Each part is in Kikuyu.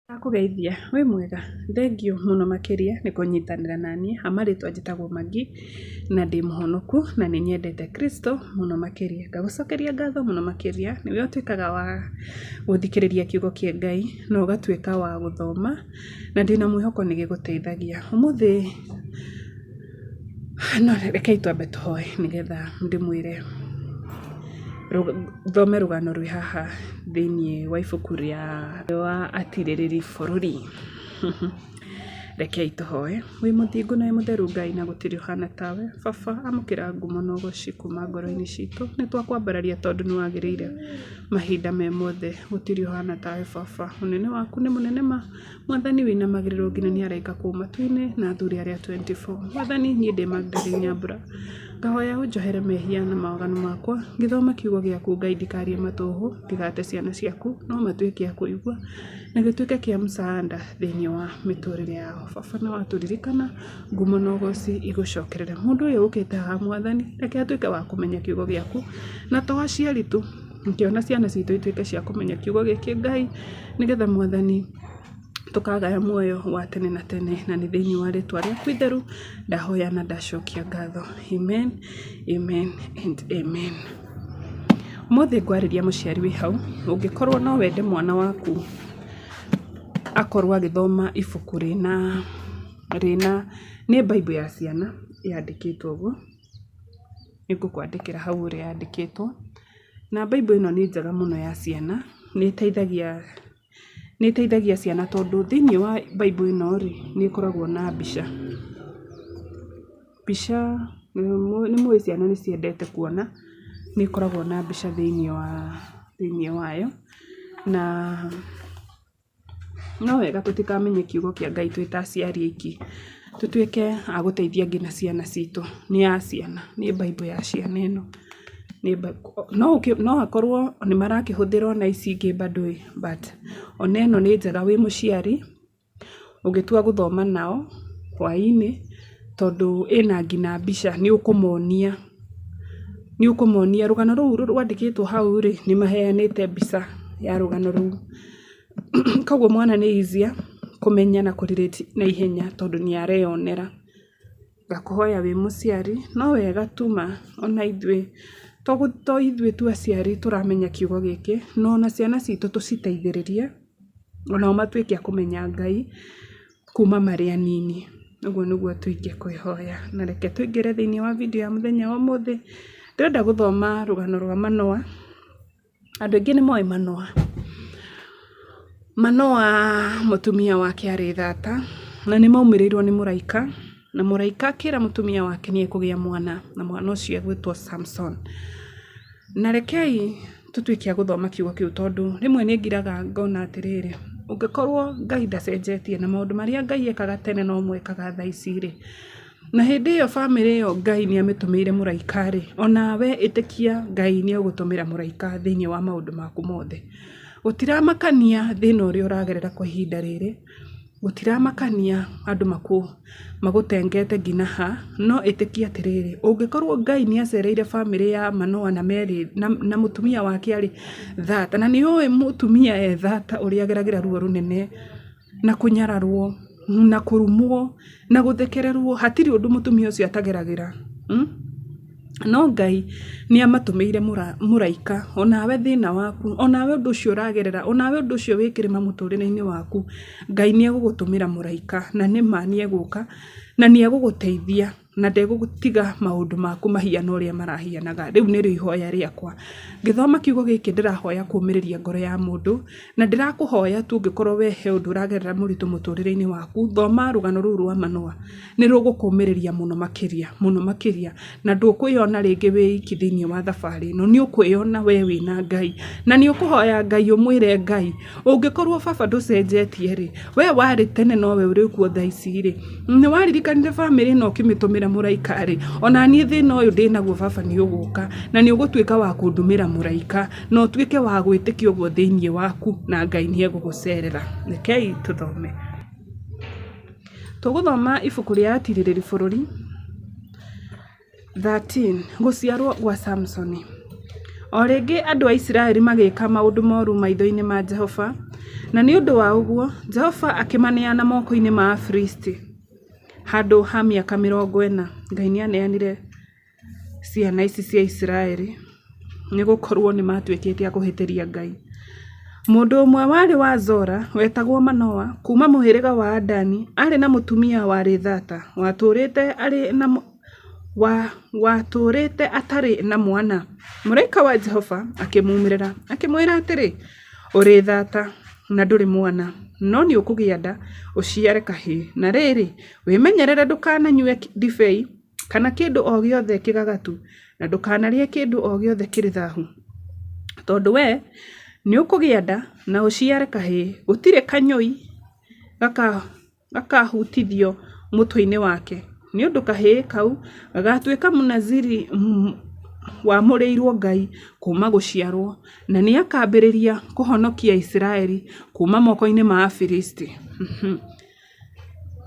Ndakũgeithia wĩ mwega? Thengiũ mũno makĩria nĩ kũnyitanĩra naniĩ, ha marĩtwa njĩtagwo Maggie na ndĩ mũhonoku na nĩ nyendete Kristo mũno makĩria. Ngagũcokeria ngatho mũno makĩria nĩwe ũtuĩkaga wa gũthikĩrĩria kiugo kĩa Ngai na ũgatuĩka wa gũthoma na ndĩna mwĩhoko nĩ gĩgũteithagia. Ũmũthĩ no rekei twambe tũhoe nĩgetha ndĩmwĩre thome rũgano rwĩ haha thĩiniĩ wa ibuku rĩa wa atirĩrĩri bũrũri. Rekei tũhoe. Wĩ mũthingu na wĩ mũtheru Ngai na gũtirĩ ũhana tawe. Baba amũkĩra ngumo na ũgoci kuma ngoro-inĩ citũ. Nĩ twakwambararia tondũ nĩ wagĩrĩire mahinda me mothe. Gũtirĩ ũhana tawe baba. Ũnene waku nĩ mũnene ma. Mwathani wĩinamagĩrĩrwo nginya nĩ araika kũu matu-inĩ na athuri arĩa 24. Mwathani niĩ ndĩ Magdalene Nyambura. Ngahoya ũnjohere mehia na mawaganu makwa. Ngĩthoma kiugo gĩaku Ngai ndikarie matũhũ, ndigate ciana ciaku, no matuĩke a kũigua na gĩtuĩke kĩa msaada thĩinĩ wa mĩtũrĩre yao. Baba nĩ watũririkana, ngumo na ũgoci igũcokerere. Mũndũ ũyũ ũkĩte haha Mwathani, reke atuĩke wa kũmenya kiugo gĩaku, na to aciari tu, reke ona ciana citũ ituĩke cia kũmenya kiugo gĩkĩ Ngai, nĩgetha Mwathani tũkagaya muoyo wa tene na tene, na nĩ thĩinĩ wa rĩtwa rĩaku itheru ndahoya na ndacokia ngatho. Amen, amen and amen. Ũmũthĩ ngwarĩria mũciari wĩ hau, ũngĩkorwo no wende mwana waku akorwo agĩthoma ibuku rĩna, rĩna, nĩ Bible ya ciana yandĩkĩtwo ũguo, nĩngũkwandĩkĩra hau ũrĩa yandĩkĩtwo, na Bible ĩno nĩ njega mũno ya ciana, nĩ ĩteithagia nĩ ĩteithagia ciana tondũ thĩiniĩ wa Bible ĩno rĩ, nĩ ĩkoragwo na mbica. Mbica, nĩ mũĩ ciana nĩ ciendete kuona, nĩ ĩkoragwo na mbica thĩiniĩ wa thĩiniĩ wayo, na no wega tũtikamenye kiugo kĩa Ngai twĩ ta aciari aiki, tũtuĩke a gũteithia nginya ciana citũ. Nĩ ya ciana, nĩ Bible ya ciana ĩno. No akorwo nĩ marakĩhũthĩra ona ici ingĩ bado ĩ, but ona ĩno nĩ njega wĩ mũciari ũngĩtua gũthoma nao hwainĩ, tondũ ĩna nginya mbica nĩ ũkũmonia, nĩ ũkũmonia rũgano rũu rwandĩkĩtwo hau rĩ, nĩ maheanĩte mbica ya rũgano rũu. Koguo mwana nĩ easier kũmenya na kũ relate na ihenya tondũ nĩ areyonera. Ngakũhoya wĩ mũciari, no wega tu ma ona ithuĩ, to ithuĩ tu aciari tũramenya kiugo gĩkĩ, no ona ciana citũ tũciteithĩrĩrie, onao matuĩke a kũmenya Ngai kuma marĩ anini. Ũguo nĩguo tu ingĩkwĩhoya. Na reke tũingĩre thĩiniĩ wa video ya mũthenya wa ũmũthĩ, ndĩrenda gũthoma rũgano rwa Manoa. Andũ aingĩ nĩ moĩ Manoa. Manoa mũtumia wake arĩ thata, na nĩ maumĩrĩirwo nĩ mũraika, na mũraika akĩra mũtumia wake nĩ ekũgĩa mwana, na mwana ũcio egwĩtwo Samson. Na rekei tũtuĩke a gũthoma kiugo kĩu tondũ rĩmwe nĩ ngiraga ngona atĩrĩrĩ, ũngĩkorwo Ngai ndacenjetie na maũndũ marĩa Ngai ekaga tene nomo ekaga thaa ici rĩ, Na hĩndĩ ĩyo famĩlĩ ĩyo Ngai nĩ amĩtũmĩire mũraika-rĩ, o nawe ĩtĩkia Ngai nĩ egũtũmĩra mũraika thĩinĩ wa maũndũ maku mothe. Gũtiramakania thĩna ũrĩa ũragerera kwa ihinda rĩrĩ, gũtiramakania andũ magũtengete nginya ha, no ĩtĩkia atĩrĩrĩ, ũngĩkorwo Ngai nĩ acereire famĩlĩ ya Manoa na Mary na mũtumia wake arĩ thata, na nĩ ũĩ mũtumia e thata ũrĩa ageragĩra ruo rũnene. Na kũnyararwo, na kũrumwo, na gũthekererwo, hatirĩ ũndũ mũtumia ũcio atageragĩra. No Ngai nĩ amatũmĩire mũraika, onawe thĩna waku, onawe ũndũ ũcio ũragerera, onawe ũndũ ũcio wĩ kĩrĩma mũtũrĩre-inĩ waku, Ngai nĩ egũgũtũmĩra mũraika, na nĩma nĩ egũka, na nĩ egũgũteithia. Na ndegũtiga maũndũ maku mahiane ũrĩa marahianaga. Rĩu nĩrĩo ihoya rĩakwa. Ngĩthoma kiugo gĩkĩ ndĩrahoya kũũmĩrĩria ngoro ya mũndũ, na ndĩrakũhoya tu ũngĩkorwo we he ũndũ ũragerera mũritũ mũtũrĩre-inĩ waku, thoma rũgano rũu rwa Manoa. Nĩ rũgũkũmĩrĩria mũno makĩria, mũno makĩria. Na ndũkwĩyona rĩngĩ wĩ iki thĩiniĩ wa thabarĩ ĩno, nĩ ũkwĩyona we wĩna Ngai. Na nĩ ũkũhoya Ngai ũmwĩre Ngai, ũngĩkorwo baba ndũcenjetie rĩ, we warĩ tene nowe ũrĩ kuo thaa ici rĩ, Nĩ waririkanire bamĩrĩ ĩno ũkĩmĩtũmĩra mũraika-rĩ, ona niĩ thĩna ũyũ ndĩnaguo baba nĩ ũgũka, na nĩ ũgũtuĩka wa kũndũmĩra mũraika, na ũtuĩke wa gwĩtĩkia ũguo thĩiniĩ waku, na Ngai nĩ egũgũcerera. Rekei tũthome. Tũgũthoma ibuku rĩa Atirĩrĩri Bũrũri. 13 Gũciarwo gwa Samusoni. O rĩngĩ andũ a Isiraeli magĩĩka maũndũ mooru maitho-inĩ ma Jehova. Na nĩ ũndũ wa ũguo, Jehova akĩmaneana moko-inĩ ma Afilisti handũ ha mĩaka 40. Ngai nĩ aneanire ciana ici cia Isiraeli nĩ gũkorwo nĩ matuĩkĩte a kũhĩtĩria Ngai. Mũndũ ũmwe warĩ wa Zora wetagwo Manoa kuuma mũhĩrĩga wa Adani aarĩ na mũtumia warĩ thata watũũrĩte arĩ na watũũrĩte atarĩ na mwana. Mũraika wa Jehova akĩmuumĩrĩra akĩmwĩra atĩrĩ, Ũrĩ thata na ndũrĩ mwana, no nĩ ũkũgĩa nda ũciare kahĩĩ. Na rĩrĩ, wĩmenyerere ndũkananyue ndibei kana kĩndũ o gĩothe kĩgagatu, na ndũkanarĩe kĩndũ o gĩothe kĩrĩ thahu, tondũ wee nĩ ũkũgĩa nda na ũciare kahĩĩ. Gũtirĩ kanyũi gakahutithio mũtwe-inĩ wake, nĩ ũndũ kahĩĩ kau gagaatuĩka Mũnaziri wamũrĩirwo Ngai kuuma gũciarũo, na nĩ akaambĩrĩria kũhonokia Isiraeli kuuma moko-inĩ ma Afilisti.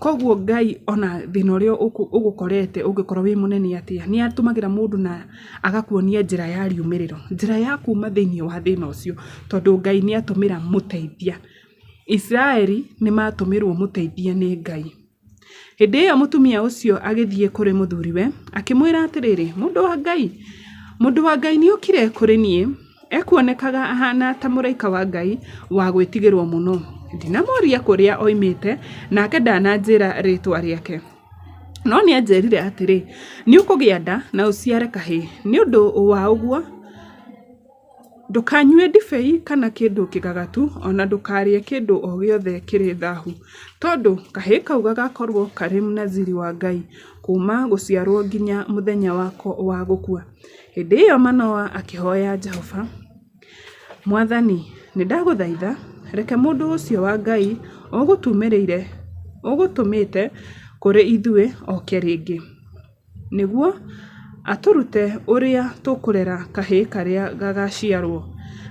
Koguo Ngai ona thĩna ũrĩa ũgũkorete ũngĩkorwo wĩ mũnene atĩa, nĩ atũmagĩra mũndũ na agakuonia njĩra ya riumĩrĩro, njĩra ya kuma thĩiniĩ wa thĩna ũcio, tondũ Ngai nĩ atũmĩra mũteithia. Isiraeli nĩ matũmĩrwo mũteithia nĩ Ngai. Hĩndĩ ĩyo mũtumia ũcio agĩthiĩ kũrĩ mũthuriwe, akĩmwĩra atĩrĩrĩ, Mũndũ wa Ngai, mũndũ wa Ngai nĩokire kũrĩ niĩ, ekuonekaga ahaana ta mũraika wa Ngai wa gwĩtigĩrwo mũno. Ndinamũũria kũrĩa oimĩte, nake ndananjĩra rĩĩtwa rĩake. No nĩanjĩrire atĩrĩ, 'Nĩũkũgĩa nda na ũciare kahĩĩ. Nĩ ũndũ wa ũguo, Ndũkanyue ndibei kana kĩndũ kĩgagatu, o na ndũkarĩe kĩndũ o gĩothe kĩrĩ thahu, tondũ kahĩĩ kau gagaakorũo karĩ Mũnaziri wa Ngai kuuma gũciarũo nginya mũthenya wako wa gũkua. Hĩndĩ ĩyo Manoa akĩhoya Jehova, Mwathani, nĩ ndagũthaitha, reke mũndũ ũcio wa Ngai ũgũtũmĩte kũrĩ ithuĩ oke rĩngĩ. Nĩguo atũrute ũrĩa tũkũrera kahĩĩ karĩa gagaaciarũo.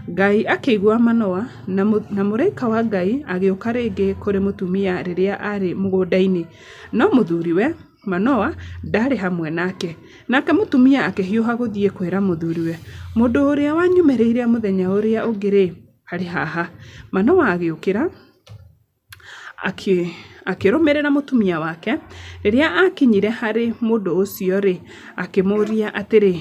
Ngai akĩigua Manoa, na mũraika wa Ngai agĩũka rĩngĩ kũrĩ mũtumia rĩrĩa aarĩ mũgũnda-inĩ, no mũthuriwe, Manoa, ndaarĩ hamwe nake. Nake mũtumia akĩhiũha gũthiĩ kwĩra mũthuriwe, Mũndũ ũrĩa wanyumĩrĩire mũthenya ũrĩa ũngĩ-rĩ, arĩ haha. Manoa agĩũkĩra, Akĩrũmĩrĩra mũtumia wake. Rĩrĩa aakinyire harĩ mũndũ ũcio-rĩ, akĩmũũria atĩrĩ,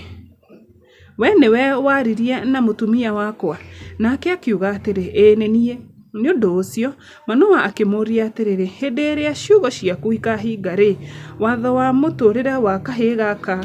"Wee nĩwe waririe na mũtumia wakwa?" Nake akiuga atĩrĩ, "Ĩĩ nĩ niĩ." Nĩ ũndũ ũcio Manoa akĩmũũria atĩrĩ, "Hĩndĩ ĩrĩa ciugo ciaku ikaahinga-rĩ, watho wa mũtũũrĩre wa kahĩĩ gaka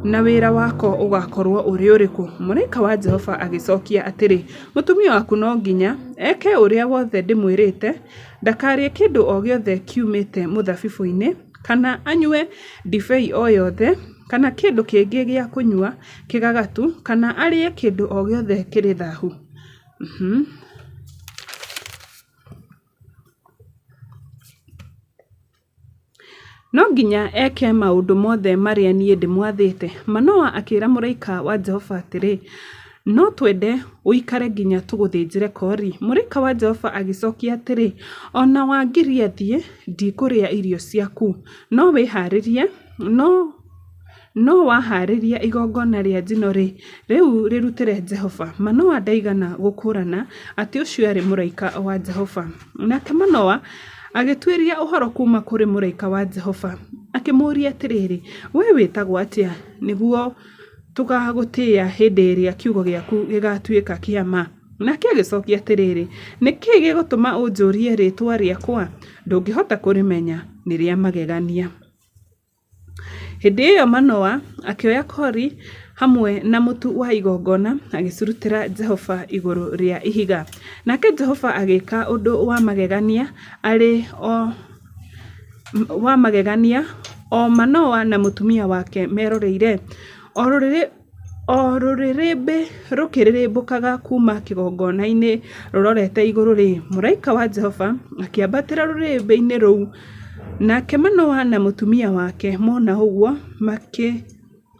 na wĩra wako ũgaakorũo ũrĩ ũrĩkũ?" Mũraika wa Jehova agĩcokia atĩrĩ, Mũtumia waku no nginya eke ũrĩa wothe ndĩmwĩrĩte, ndakarĩe kĩndũ o gĩothe kiumĩte mũthabibũ-inĩ, kana anyue ndibei o yothe, kana kĩndũ kĩngĩ gĩa kũnyua kĩgagatu, kana arĩe kĩndũ o gĩothe kĩrĩ thahu. No nginya eke maũndũ mothe marĩa niĩ ndĩmwathĩte. Manoa akĩra mũraika wa Jehova atĩrĩ, No twende ũikare nginya tũgũthĩnjĩre kori. Mũraika wa Jehova agĩcokia atĩrĩ, O na wangiria thiĩ, ndikũrĩa irio ciaku. No wĩhaarĩrie, no No wahaarĩria igongona rĩa njino-rĩ, rĩu rĩrutĩre Jehova. Manoa ndaigana gũkũũrana atĩ ũcio aarĩ mũraika wa Jehova. Nake Manoa agĩtuĩria ũhoro kuuma kũrĩ mũraika wa Jehova, akĩmũũria atĩrĩ, Wee wĩtagwo atĩa, nĩguo tũgaagũtĩĩa hĩndĩ ĩrĩa kiugo gĩaku gĩgaatuĩka kĩa ma? Nake agĩcokia atĩrĩ, Nĩ kĩĩ gĩgũtũma ũnjũrie rĩĩtwa rĩakwa? Ndũngĩhota kũrĩmenya, nĩ rĩa magegania. Hĩndĩ ĩyo Manoa akĩoya kori hamwe na mũtu wa igongona, agĩcirutĩra Jehova igũrũ rĩa ihiga. Nake Jehova agĩka ũndũ wa magegania arĩ o wa magegania o Manoa na mũtumia wake meroreire. O rũrĩrĩmbĩ rũkĩrĩrĩmbũkaga kuuma kĩgongona-inĩ rũrorete igũrũ-rĩ, mũraika wa Jehova akĩambatĩra rũrĩrĩmbĩ-inĩ rũu. Nake Manoa na mũtumia wake mona ũguo,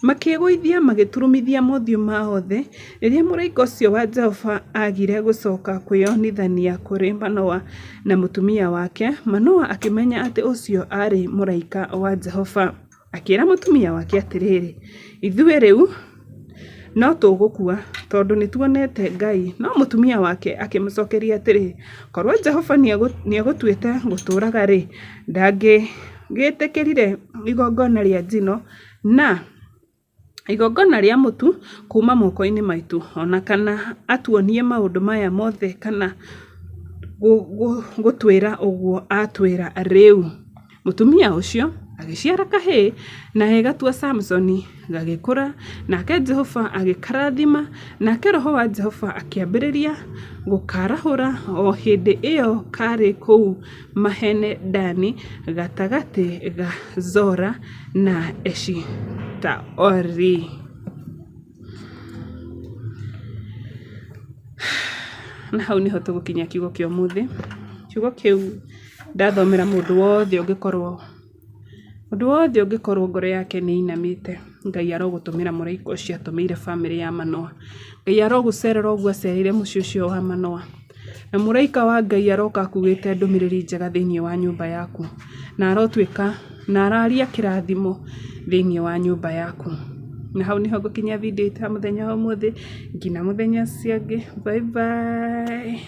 makĩĩgũithia magĩturumithia mothiũ mao thĩ. Rĩrĩa mũraika ũcio wa Jehova aagire gũcoka kwĩyonithania kũrĩ Manoa na mũtumia wake, Manoa akĩmenya atĩ ũcio aarĩ mũraika wa Jehova. Akĩĩra mũtumia wake atĩrĩrĩ, Ithuĩ rĩu No tũgũkua, tondũ nĩ tuonete Ngai. No mũtumia wake akĩmũcokeria atĩrĩ, Korũo Jehova nĩ egũtuĩte gũtũũraga-rĩ, ndangĩgĩtĩkĩrire igongona rĩa njino na igongona rĩa mũtu kuuma moko-inĩ maitũ, o na kana atuonie maũndũ maya mothe kana gũtwĩra ũguo atwĩra rĩu. Mũtumia ũcio agĩciara kahĩĩ na agĩgatua Samusoni, gagĩkũra, nake Jehova agĩkarathima, nake Roho wa Jehova akĩambĩrĩria gũkarahũra o hĩndĩ ĩyo karĩ kũu Mahane-Dani, gatagatĩ ga Zora na Eshitaoli. Na hau nĩho tũgũkinyia kiugo kĩa ũmũthĩ. Kiugo kĩu ndathomera mũndũ wothe ũngĩkorwo, mũndũ wothe ũngĩkorwo ngoro yake nĩ ĩinamĩte, Ngai arogũtũmĩra mũraika ũcio atũmĩire bamĩrĩ ya Manoa. Ngai arogũcerera ũguo acereire mũciĩ ũcio wa Manoa. Na mũraika wa Ngai aroka akuĩte ndũmĩrĩri njega thĩinĩ wa nyũmba yaku. Na arotuĩka, na araria kĩrathimo thĩinĩ wa nyũmba yaku. Na hau nĩho ngũkinyia video itũ ya mũthenya wa ũmũthĩ, nginya mũthenya ũcio ũngĩ. Bye bye.